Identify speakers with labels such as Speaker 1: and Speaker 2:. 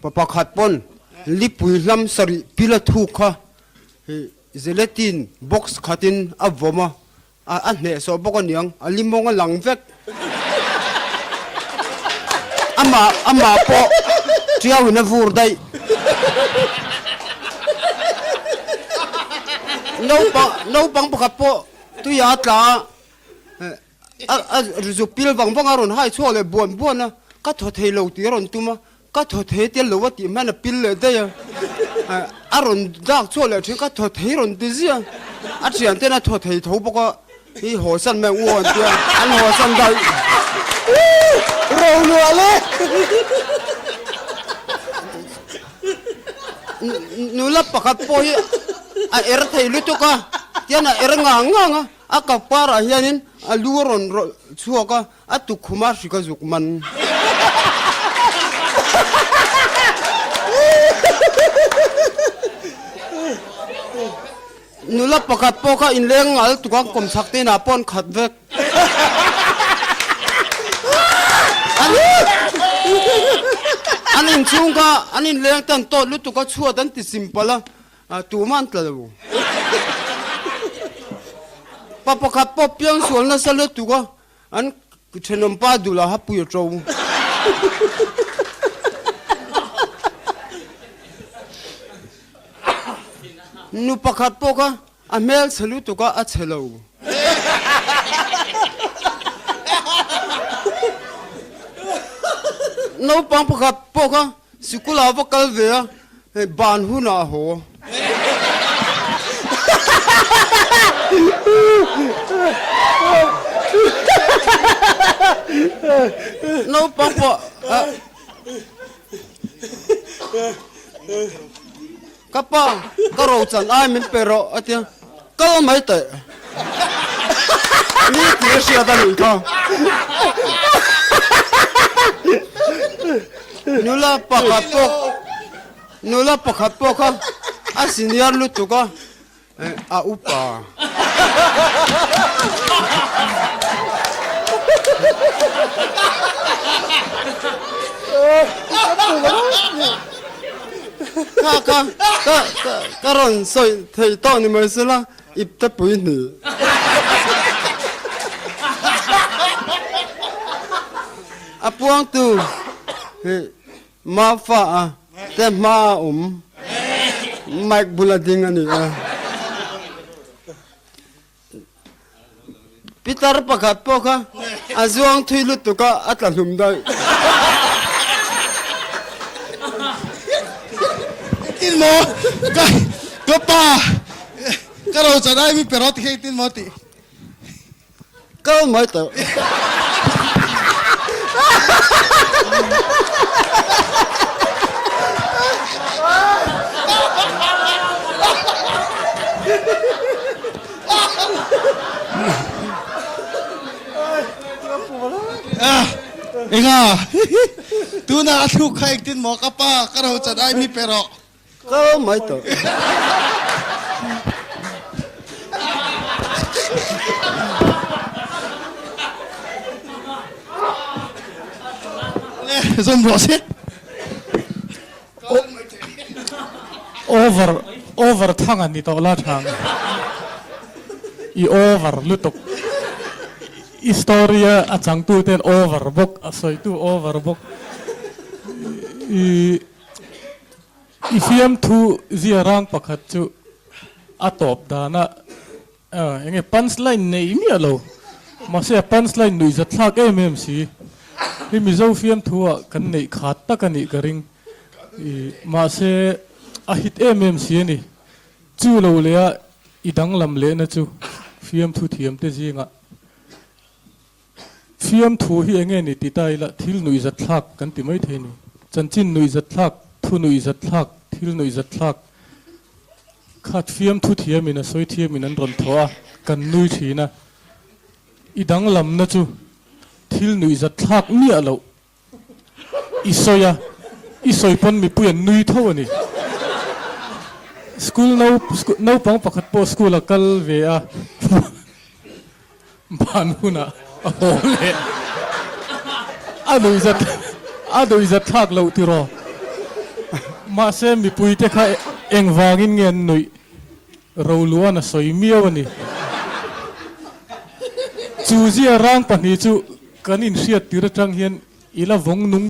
Speaker 1: Pa pakhat pawn lipui hlam sarih pil a thuk kha gelatin box khatin a vawm a, a hnehsawh bawk aniang, a limawng a lang vek. Amah amah pawh tiauin a vur daih. Naupang naupang pakhat pawh tuiah a tla a. A zuk pil vang vang a rawn hai chhuak leh buan buan a, ka thaw thei lo tih a rawn tum a, ka thaw thei tel lo a tih hman a pil leh daih a, a rawn dak chhuak leh thin ka thaw thei rawn ti ziah a, a thian ten a thaw thei tho bawk a, hi haw san mai ang u an tia, an haw san daih.
Speaker 2: Rohluah le.
Speaker 1: Nula pakhat pawh hi a er thei lutuk a, tian a er ngang ngang a. A kap parah hianin a lu a rawn rawlh chhuak a, a tukkhum a hrik a zuk man. Nula pakhat pawh kha inleng ngal tuk a, kawmchhak te inah pawh an khat vek. An inchhung kha an inleng te an tawt lutuk a, chhuat an ti simple a, A tumah an tla lo. Pa pakhat pawh piang sual nasa lutuk a, an thenawm pa dul a hapui a to. Nu pakhat pawh kha a hmel chhe lutuk a, a chhe lo. Naupang pakhat pawh kha Sikul ah va kal ve a, hei ban hun ah a haw. Naupang pawh Ka pa, ka ro chan ai min pe rawh a tia, kal mai teh. Ni tih a hriat a nih kha. Nula pakhat pawh nula pakhat pawh kha a senior lutuk a, a upa. Kha kha ka ka rawn sawi thei tawh ni mai sela ip te pui hnih. A puangtu hi Mafa a te hma a awm mic bula ding a ni a. Pitar pakhat pawh kha a zuang thui lutuk a, a tla hlum daih.
Speaker 2: Engtin maw ka ka pa ka ro chan ai mi pe rawh ti kha engtin maw tih.
Speaker 1: Kal mai tawh.
Speaker 2: Enga tuna a thluk kha engtin maw ka pa ka ro chan ai mi pe rawh.
Speaker 1: Kal mai tawh.
Speaker 2: Zawm rawh se.
Speaker 3: Over over thang a ni tawh la thang. I over lutuk. I story a changtu ten over bawk a sawitu over bawk. I I fiamthu zia rang pakhat chu a tawp dana eng nge punch line nei miah lo mahse a punch line nuih zat thlak em em si hi Mizo fiamthu ah kan neih khat tak a nih ka ring i mahse a hit em em si a ni chu lo leh a i danglam lehna chu fiamthu thiam te zingah Fiamthu hi enge ni ti ta ila thil nuihzat thlak kan ti mai thei ni. Chanchin nuihzat thlak, thu nuihzat thlak, thil nuihzat thlak khat fiamthu thiamin a sawi thiamin an rawn thawh a, kan nui thin a. I danglamna chu thil nuihzat thlak miah loh I sawi a, i sawi pawn mipui an nui tho a ni. School no naupang pakhat pawh school a kal ve a, ban hunah a haw leh. A nuihzat A nuihzat thlak loh tiraw? Mahse mipuite kha engvangin nge an nuih? Roluan a sawi miau a ni. Chu zia rang pahnih chu kan inhriat tir atang hian i la vawng nung.